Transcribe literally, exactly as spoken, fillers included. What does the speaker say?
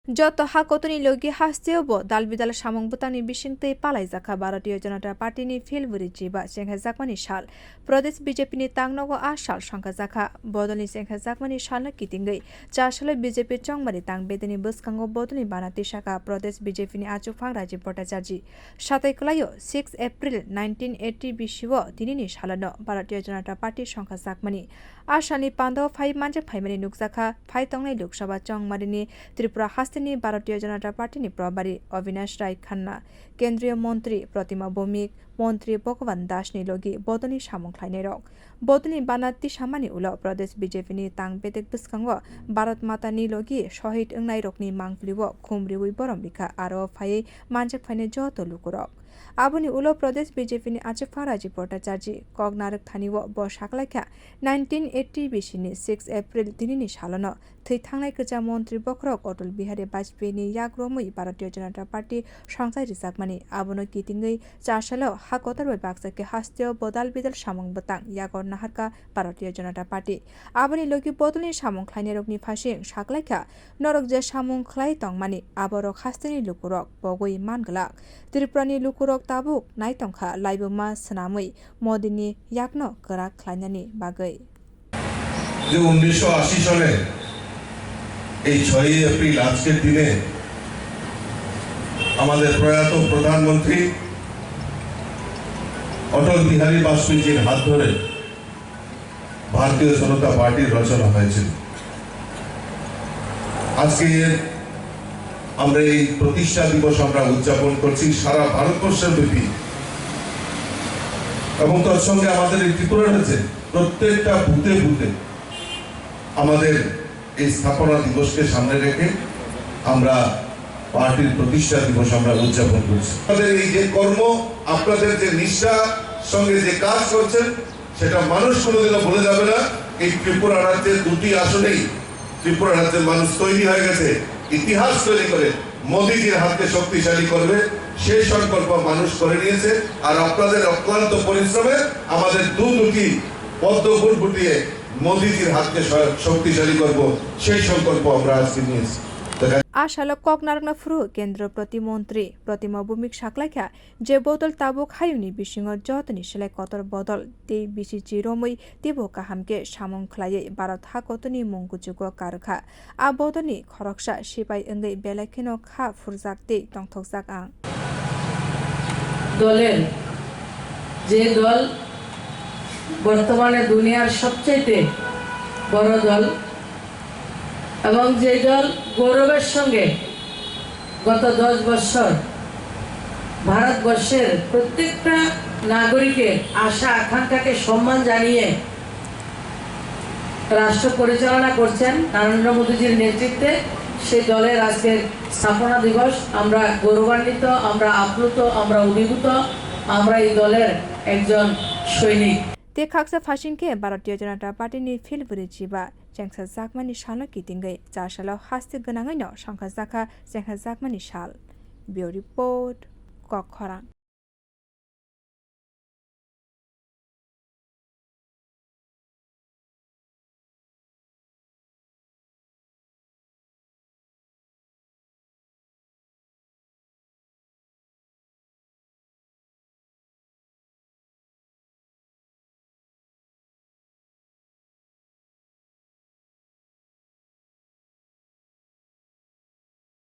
Joto ha kotorni logi hasteo bo dal bidal samung bwtangni bisingtwi palaijakha Bharatiya Janata Party ni philbwrwi chiba chengkhajakmani sal. Pradesh B J P ni tangnogo a sal songkhajakha. Bodolni chengkhajakmani salno kitingwi chasalo B J P chongmari tang bedeni bwskango bodolni bana tisakha Pradesh B J P ni achukphang Rajiv Bhattacharjee. Satai kwlaio six April nineteen eighty bisio tinini salono Bharatiya Janata Party songkhajakmani. A salni pandao phai manjak phaimani nukjakha, phai tongnai Lok Sabha chongmarini Tripura hasteni Bharatiya Janata Party ni probari Avinash Rai Khanna, Kendriya Montri Pratima Bhowmik, Montri Bhagavan Das ni logi bodolni samung khlainairok. Bodolni bana tisamani ulo Pradesh B J P ni tang bedek bwskango Bharat Mata ni logi shohid wngnairokni mangpili o khum riwi borom rikha, aro phaiwi manjak phainai joto lukurok. Aboni ulo Pradesh B J P ni achukphang Rajiv Bhattacharjee kok narwk thani o bo saklaikha, nineteen eighty bisini six April tinini salono thwi thangnai kwcham montri bokhorok Atal Bihari Vajpayee ni yak romwi Bharatiya Janata Party songchai rijakmani. Abono kitingwi chasalo ha kotor bai baksa khe hasteo bodal bidal samung bwtang yago naharkha Bharatiya Janata Party. Aboni logi bodolni samung khlainairokni phasing saklaikha, norok je samung khlai tongmani aborok hasteni lukurok pogwi man glak. Tripurani lukurok tabuk nai tongkha laibuma swnamwi Modini yakno kwrak khlainani bagwi. যে উনিশশো আশি সনে এই ছয়ই এপ্রিল আজকের দিনে আমাদের প্রয়াত প্রধানমন্ত্রী অটল বিহারী বাজপেয়ীজির হাত ধরে ভারতীয় জনতা পার্টির রচনা হয়েছিল। আজকে আমরা এই প্রতিষ্ঠা দিবস আমরা উদযাপন করছি সারা ভারতবর্ষ ব্যাপী, এবং তার সঙ্গে আমাদের এই ত্রিপুরা রাজ্যে প্রত্যেকটা বুথে বুথে আমাদের এই স্থাপনা দিবসকে সামনে রেখে আমরা পার্টির প্রতিষ্ঠা দিবস আমরা উদযাপন করছি। আমাদের এই যে কর্ম, আপনাদের যে নিষ্ঠা সঙ্গে যে কাজ করছেন, সেটা মানুষ কোনোদিনও ভুলে যাবে না। এই ত্রিপুরা রাজ্যে দুটি আসনেই ত্রিপুরা রাজ্যের মানুষ তৈরি হয়ে গেছে, ইতিহাস তৈরি করে মোদিজির হাতকে শক্তিশালী করবে, সেই সংকল্প মানুষ করে নিয়েছে। আর আপনাদের অক্লান্ত পরিশ্রমে আমাদের দু দুটি পদ্ম ফুল ফুটিয়ে মোদিজির হাতকে শ-, শক্তিশালী করব, সেই সংকল্প আমরা আজকে নিয়েছি। A salo kok narwkna phuru Kendro Protimontri Protima Bhowmik saklaikha, je bodol tabuk hayungni bisingo jotoni slai kotor bodol tei bisi chiromwi teibo kaham khe samung khlaiwi Bharat ha kotorni mung kuchugo karwkha. A bodolni khoroksa sipai wngwi belai kheno kha phurjak tei tongthokjak ang. দলের, যে দল বর্তমানে দুনিয়ার সবচেয়ে বড় দল এবং যে দল গৌরবের সঙ্গে গত দশ বছর ভারতবর্ষের প্রত্যেকটা নাগরিকের আশা আকাঙ্ক্ষাকে সম্মান জানিয়ে রাষ্ট্র পরিচালনা করছেন নরেন্দ্র মোদীজির নেতৃত্বে, সেই দলের আজকের স্থাপনা দিবস। আমরা গৌরবান্বিত, আমরা আপ্লুত, আমরা অভিভূত, আমরা এই দলের একজন সৈনিক। Tei khaksa phasing khe Bharatiya Janata Party ni philbwrwi chiba chengsajakmani salno kitingwi chasalo haste gwnangwino songkhajakha chengsajakmani sal. Bureau Report, Kokkhorang.